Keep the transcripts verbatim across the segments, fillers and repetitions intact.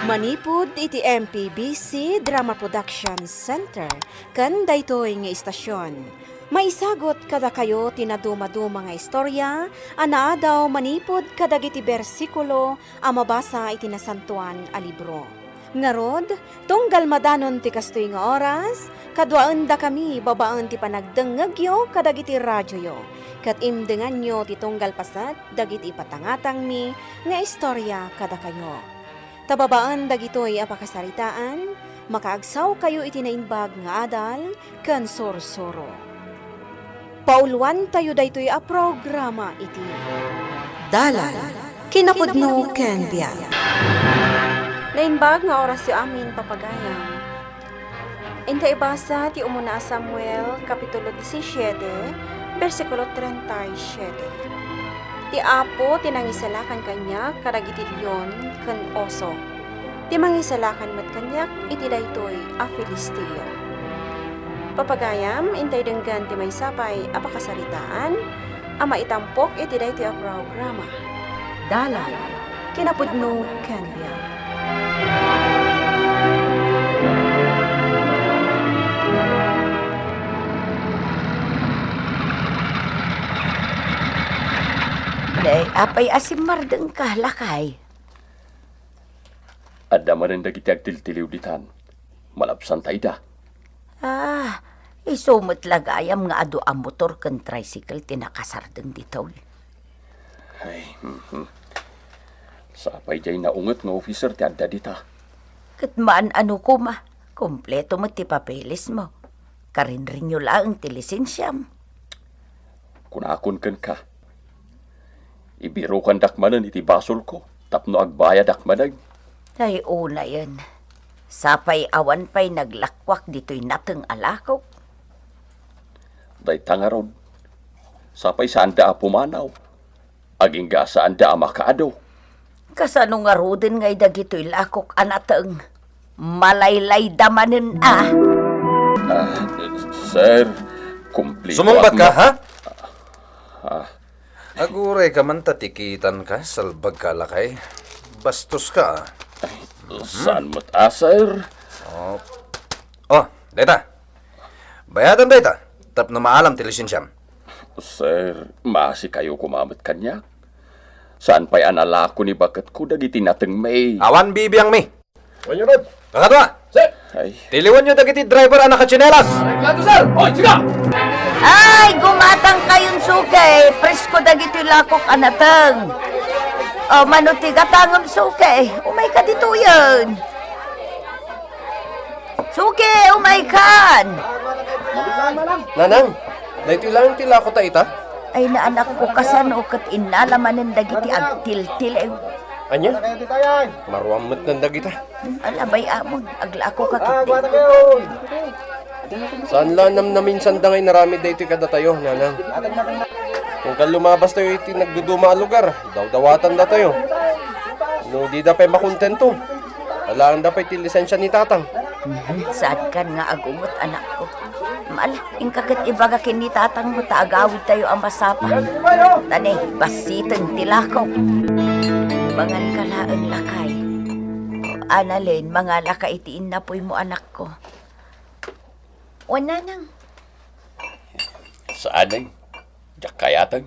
Manipud iti M P B C Drama Production Center ken daytoy nga istasion, maisagut kadakayo ti nadumaduma nga istorya a naadaw manipud kadagiti bersikulo a mabasa iti Nasantoan a Libro. Ngarud, tunggal madanon ti kastoy nga oras, kaduaendakami babaen ti panagdengngegyo kadagiti radioyo, ket imdenganyo ti tunggal paset dagiti ipatangatangmi nga istorya kadakayo. Ta babaen dagitoy a pakasaritaan, makaagsawkayo iti naimbag nga adal ken sursuro. Pauluantayo daytoy a programa iti Dalan, kinapudno ken biag. Naimbag nga orasyo amin, papagayam. Inka ibasa ti umuna a Samuel, Kapitulo disisiete, bersikulo treinta y siete. Ti Apo ti nangisalakan kaniak kadagiti leon ken oso. Ti mangisalakan met kaniak iti daytoy a Filisteo. Papagayam, intay denggen ti maysa pay a pakasaritaan a maitampok iti daytoy a programa. Dalan, kinapudno ken biag. Ne, apay a simmardengka, lakay? Adda manen dagiti agtiltiliw ditan. Malabsanta ida. Ah, isu met la gayam nga adu a motor ken tricycle ti nakasardeng ditoy. Ay, mhm. Sapay diay naunget nga officer ti adda dita. Ket maan-ano koma, kompleto met ti papelesmo. Karinrinyo laeng ti lisensiam. Kunakon kenka, ibirukandak manen iti basolko tapno agbayadak manen. Ay, unayen. Sapay awan pay naglakkuak ditoy nateng a lakok. Dayta ngarud, sapay saanda a pumanaw. Agingga saanda a makaadu. Kasano ngaruden ngay dagitoy lakok a nateng? Malaylayda manen a. Ah, sir, kumplito. Sumungbat ka, ha? Ah. Aguray ka man ta ti kitanka, salbag ka, lakay. Bastos ka, ah. Saan met a, sir? Oh. Oh, dayta. Bayadan dayta, tapno maalam ti lisensiam. Sir, maasikayo koma met kaniak. Saan pay a nalako ni baketko dagiti natengmi. Awan bibiangmi. Wen, Yorod. Kakadua. Sir. Ay. Tiliwenyo dagiti driver a nakatsinelas. Aray, plato, sir. Oy, siga! Ay, gumatang kayon, suke. Presko dagiti lakok a nateng. O, mano ti gatangem, suke? Umayka ditoyen. Suke, umaykan! Nanang, daytoy laeng ti lakota ita? Ay, naanakko, kasano ket innala manen dagiti agtiltiliw. Ania? Maruam met nan dagita. Alabay amon, aglako ka ketdi. Saan la a namnaminsanda nga inaramid daytoy kadatayo, nanang. Tunggal lumabastayo iti nagduduma a lugar, dawdawatandatayo. No dida pay makontento, alaenda pay ti lisensia ni tatang. Mhm, saankan nga agungot, anakko. Mal, inka ket ibaga ken ni tatangmo ta agawidtayo a masapa. Ta ne, bassiten ti lakok. Manganka laeng, lakay. Annalyn, mangalaka iti innapuymo, anakko. Wen, nanang. Saan, Neng. Diak kayateng.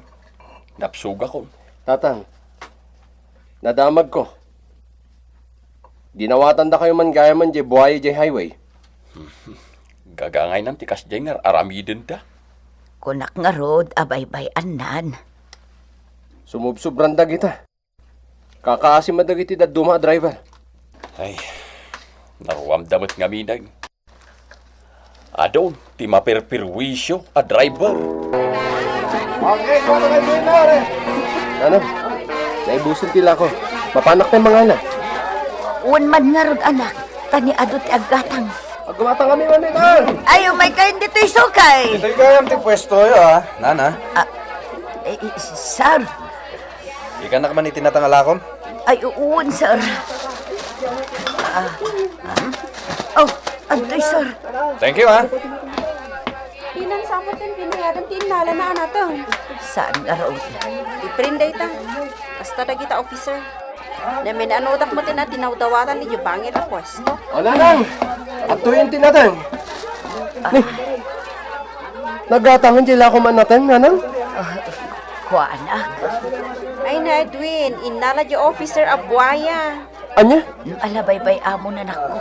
Napsugakon. Tatang, nadamagko. Dinawatandakayo man gayamen diay buaya diay highway. Gagangaynam ti kasdiay nga ar-aramidenda. Kunak ngarud a baybay-annan. Sumubsobran dagita. Kakaasi met dagiti dadduma a driver. Ay, naruamda met ngamin. Adun ti maperperwisyo a driver. Ano? Naibusen ti lako. Mapanak tay mangala. Wen man ngarud, anak, ta ni adu ti aggatang. Aggumatang kami, manita. Ay, umaykayon ditoy, sukay. Ditoy gayam ti puestoyo, a, nana. Ah, eh, eh, sir. Ikanak man iti nateng a lakom? Ay, uwan, sir. Ah, ah. Oh, adtoy, sir. Thank you, ha. Pinansamoten, pinayadan ti innalana a nateng. Saan ngarud? Ti friend dayta. Kasta dagita officer. Naminanutak met ti nadawdawatan idiay bangir a puesto. O, Nanang! Adtoyen ti nateng. Ni, nagatangen ti lakom a nateng, Nanang? Ah, kuanak. Ay na, Edwin, innala diay officer a buaya. Ania? Ala, baybay-am, anakko.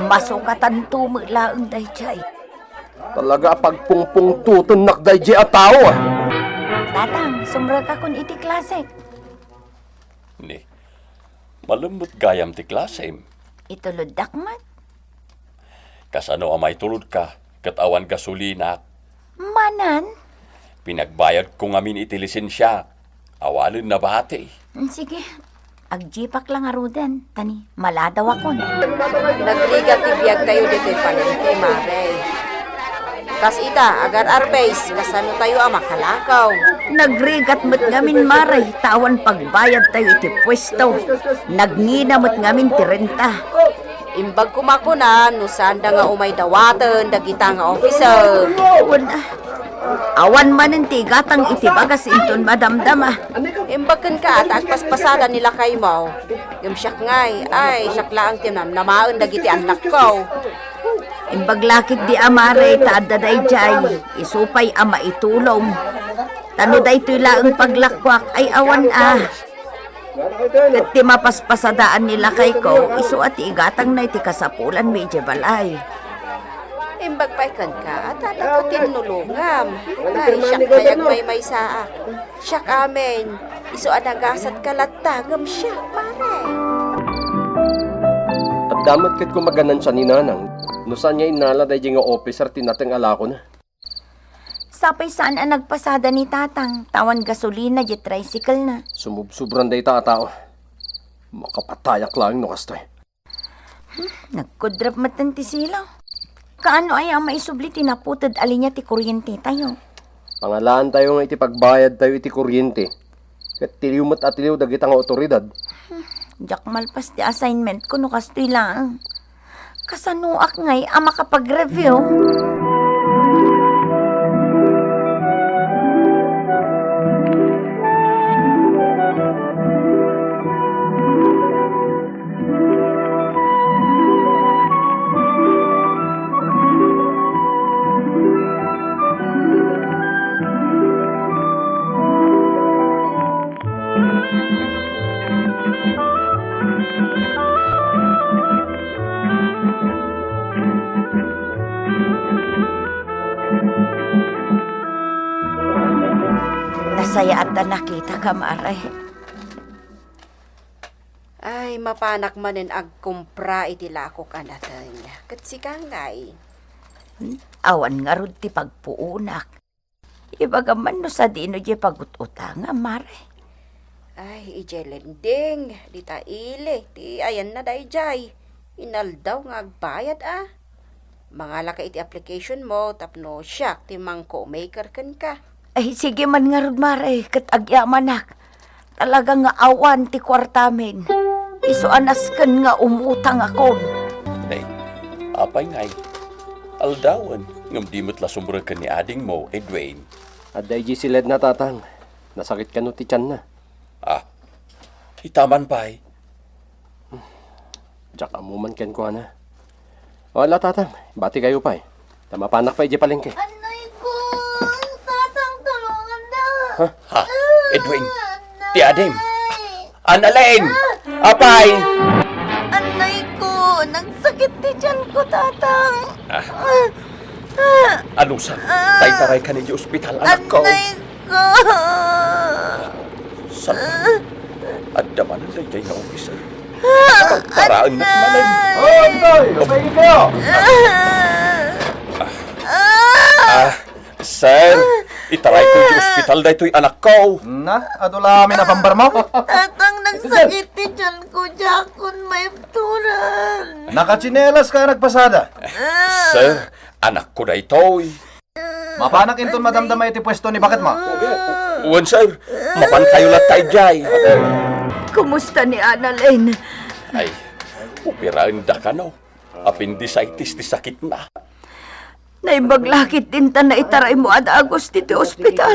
Masukatanto met laeng daydiay. Talaga a pagpungpungtotennak daydiay a tao, a. Tatang, sumrekakon iti klasek. Ni, malem met gayam ti klasem. Ituloddak met. Kasano a maitulodka ket awan gasolinak? Manan? Pinagbayadko ngamin iti lisensiak. Awanen nabati. Sige, agjeepak la ngaruden, ta ni, maladawakon. Nagrigat ti biagtayo ditoy palengke, Mare. Kas ita, agar-arbes, kasano tayo a makalakaw? Nagrigat met ngamin, Mare, ta awan pagbayadtayo iti puesto. Nagngina met ngamin ti renta. Imbag koma kuna no saanda nga umay dawaten dagita nga officer. Wen, ah, awan manen ti igatang iti bagas inton madamdama. Imbag kenka ta agpaspasada ni lakaymo. Ngem siak ngay, ay, siak laeng ti namnamaen dagiti annakko. Imbag la ketdi a, Mare, ta adda daydiay, isu pay a maitulong. Ta no daytoy laeng paglakkuak, ay awan a. Ket ti mapaspasadaanmi lakayko, isu a ti igatangna iti kasapulanmi idiay balay. Imbag pay kenka, a tatangka tinnulongam. Ay, siak ngay agmaymaysaak. Siak amin, isu a nagasatka latta, ngem siak, Mare. Adda met ket kumaganan sa ni Nanang, no saan nga innala daydiay nga officer ti nateng a lakona. Sapay saan a nagpasada ni Tatang, ta awan gasolina diay tricycle na. Sumubsubran dayta a tao. Makapatayak laeng no kastoy. Hmm, nagkudrap metten ti silaw. Kaano aya a maisubli ti naputed a linia ti kuryente tayo? Pangalaantayo nga iti pagbayadtayo iti kuryente. Ket tiliw met a tiliw dagita nga awtoridad. Hmm, diak malpas ti assignment ko no kastoy laeng. Kasanoak ngay a makapag-review? Nasayaat a nakitaka, Mare. Ay, mapanak manen agkumpra iti lakok a nateng. Ket sika ngay? Hmm? Awan ngarud ti pagpuonak. Ibagam man no sadino diay pagut-utangam, Mare. Ay, idiay lending, dita ili, ti ayanna daydiay. Inaldaw nga agbayad, a. Mangalaka iti application mo tapno siak ti mangko-maker kenka. Ay, sige man ngarud, Mare, ket agyamanak. Talaga nga awan ti kuartamin. Isu a nasken nga umutangakon. Nay, apay ngay? Aldawen, ngem di met la sumreken ni adingmo, Edwin. Adda idiay siledna, Tatang. Nasakit kano ti tianna. Ah, ita man pay. Diak ammo man kenkuana. Wala, Tatang. Bati kayo pay. Ta mapanak pay idiay palengke. Anay ko! Tatang, tulungan na! Ha? Ha? Edwin! Ti adim! Anay! Annalyn! Apay! Anay ko! Nagsakit ti tiyan ko, Tatang! Ah. Ah. Alusan, ta itaray ka idiay ospital, anak ko. Anay ko! Saan? Adda manen daydiay nga officer. Paraennak manen. Oh, Toy! Apay kayo? Ah, sir, itaray ko idiay ospital daytoy anakko. Na, adu la amin a pambar mo? Tatang, nagsakit ti tiyan ko, diakon maibturan. Nakatsinelas ka a nagpasada. Sir, anakko daytoy. Mapanak inton madamdama iti puesto ni baketmo. Wen, sir. Mapankayo latta idiay. Kumusta ni Annalyn? Ay, operaenda kano. Appendicitis ti sakitna. Naimbag la ketdin ta naitaraymo a dagus ditoy ospital.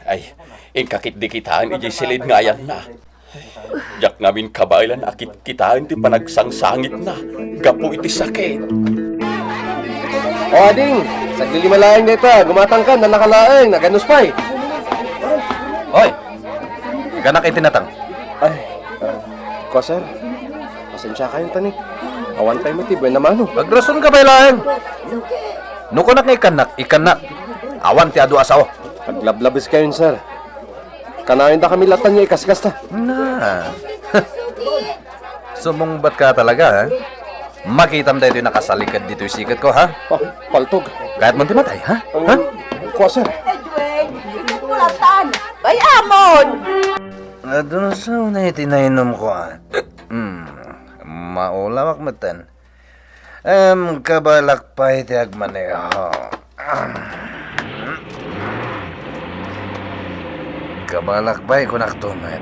Ay, inka ketdi kitaen idiay silid nga ayanna. Diak ngamin kabaelan a kitkitaen ti panagsangsangitna gapu iti sakit. O, ading, saglilima laeng dayta, gumatangkan, nalaka laeng, naganus pay. Hoy! Ikkanak iti natang. Ay, ah, kua, sir. Pasensiakayon ta ni. Awan pay met ti buenna mano. Agrason ka pay laeng. No kunak nga ikkanak, ikkanak. Awan ti adu a sao. Aglablabes kayon, sir. Kanayon dakami latta nga ikaskasta. Na. Sumungbat ka talaga, ha? Makitam daytoy nakasaliked ditoy siketko, ha? Oh, paltog. Kayatmon ti matay, ha? Um, Ha? Kua, sir. Ay, Dweng, iti kulatan. Ay, amon! Adun sa unay ti nainomko, ah. Hmm, maulawak metten. Em, kabalak pay ti agmaneho. Kabalak pay, kunakto met.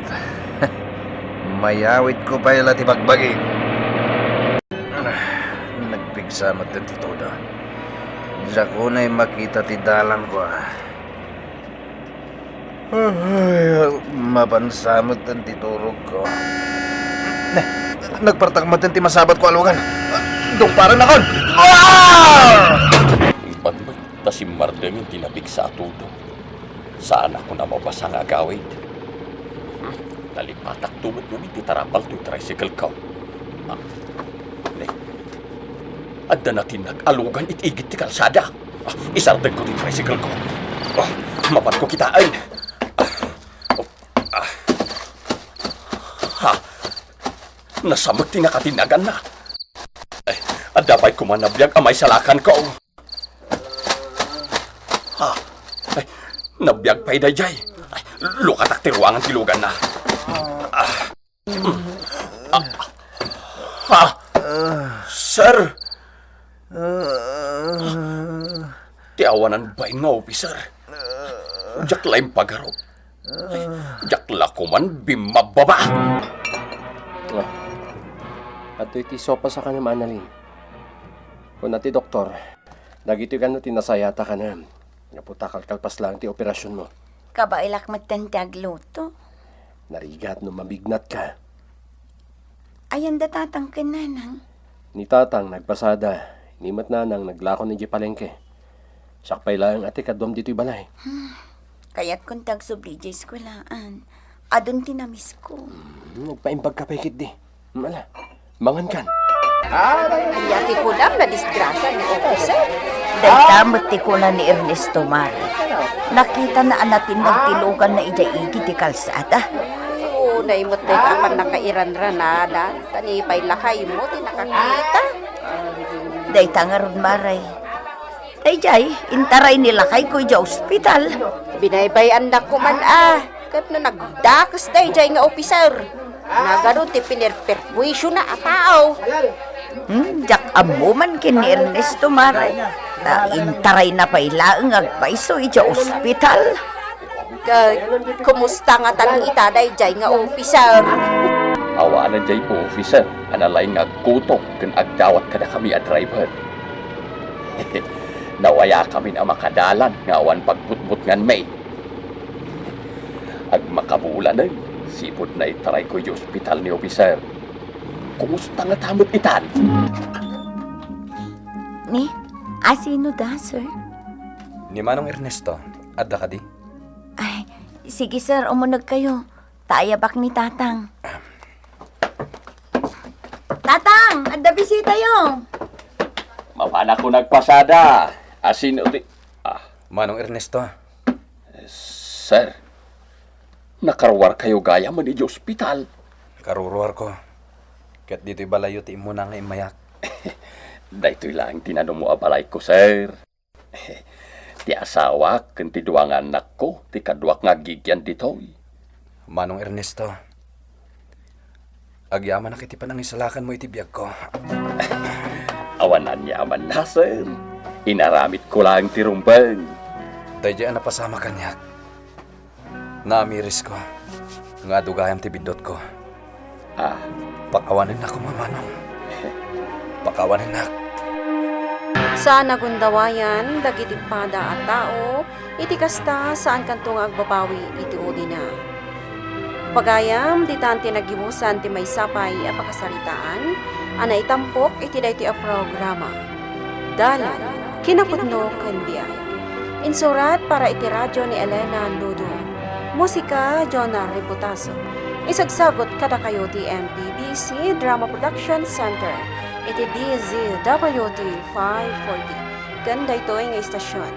Mayawidko pay la ti bagbagi. Nagpigsa metten ti tudo. Diak unay makita ti dalanko, ah. Ay, mapansa metten ti turogko. Ne, nagpartak metten ti masabatko a lugan. Dungparanakon! Ah! Imbag met ta simmardengen ti napigsa a tudo. Saanakon a mabasa nga agawid. Hmm, nalipatakto met ngamin ti tarapal toy tricycle-ko. Ah, ne. Adda natinnag a lugan iti igid ti kalsada. Ah, isardengko ti tricycle-ko. Ah, mapanko kitaen. Ah, ah. Ha? Nasamek ti nakatinnaganna. Ay, adda pay koma nabiag a maisalakanko. Ha? Ay, nabiag pay daydiay. Ay, lukatak ti ruangan ti luganna. Ah. Ah. Ha? Sir? Ti awanan bain nga opiser. Diak la impagarup. Diak la koman bimmabbaba. Ah. Adtoy ti sopas a kanem, Annalyn. Kuna ti doktor, dagitoy kano ti nasayata kanem. Gapu ta kalkalpas laeng ti operasionmo. Kabaelak metten ti agluto. Narigat no mamignatka. Ayan da tatang ken nanang? Ni tatang nagpasada, ni met nanang naglako idiay palengke. Siak pay laeng a ti kaduam ditoy balay. Hmm. Kayatkon ti agsubli idiay eskuelaan. Adun ti namisko. Hmm, nagpaimbagka pay ketdi. Hmm, ala, mangankan. Ania ti kunam, nadisgrasia ni Officer? Dayta met ti kuna ni Ernesto, Mare. Nakitana a natinnag ti luganna idiay igid ti kalsada. Unay met dayta a pannakairanranadan, ta ni pay lakaymo ti nakakita. Dayta ngarud, Mare. Daydiay, intaray ni lakayko idiay ospital. Binaybay-annak koman a, ket no nagdakes daydiay nga opiser, nagadu ti pinerperhuisiona a tao. Hmm, diak ammo man ken ni Ernesto, Mare. Ta intarayna pay laeng nga agpayso idiay ospital. Ket kumusta ngatan ita daydiay nga opiser? Awanen diay opiser a nalaing nga agkuto ken agdawat kadakami a driver. Nawayakamin a makadalan nga awan pagbutbutnganmi. Agmakabulanen, sipud naitarayko idiay ospital ni opiser. Kumusta ngata met itan? Ni, asino da, sir? Ni Manong Ernesto, adda kadi? Ay, sige, sir, umunegkayo. Ta ayabak ni Tatang. Tatang, adda bisitayo. Mapanakon agpasada. Asino ti, ah. Manong Ernesto. Sir, nakaruarkayo gayam idiay ospital. Karuruarko. Ket ditoy balayyo ti immuna nga immayak. Daytoy laeng ti nanumo a balayko, sir. Ti asawak ken ti dua nga annakko ti kaduak nga aggigyan ditoy. Manong Ernesto, agyamanak iti panangisalakanmo iti biagko. Awan aniamanna, sir. Inaramidko laeng ti rumbeng. Daydiay a napasamak kaniak. Naamirisko nga adu gayam ti biddutko. Ah. Pakawanennak koma, Manong. Pakawanennak. Saan a gundawayan dagiti pada a tao, iti kasta, saankanto nga agbabawi iti ulina. Pagayam, ditan ti nagibusan ti maysa pay a pakasaritaan a naitampok iti daytoy a programa. Dalan, kinapudno ken biag. Insurat para iti radio ni Elena Ludo. Musika, Jonah Reputaso. Isagsagut kadakayo ti M P B C Drama Production Center iti D Z W T five forty. Ken daytoy nga istasyon,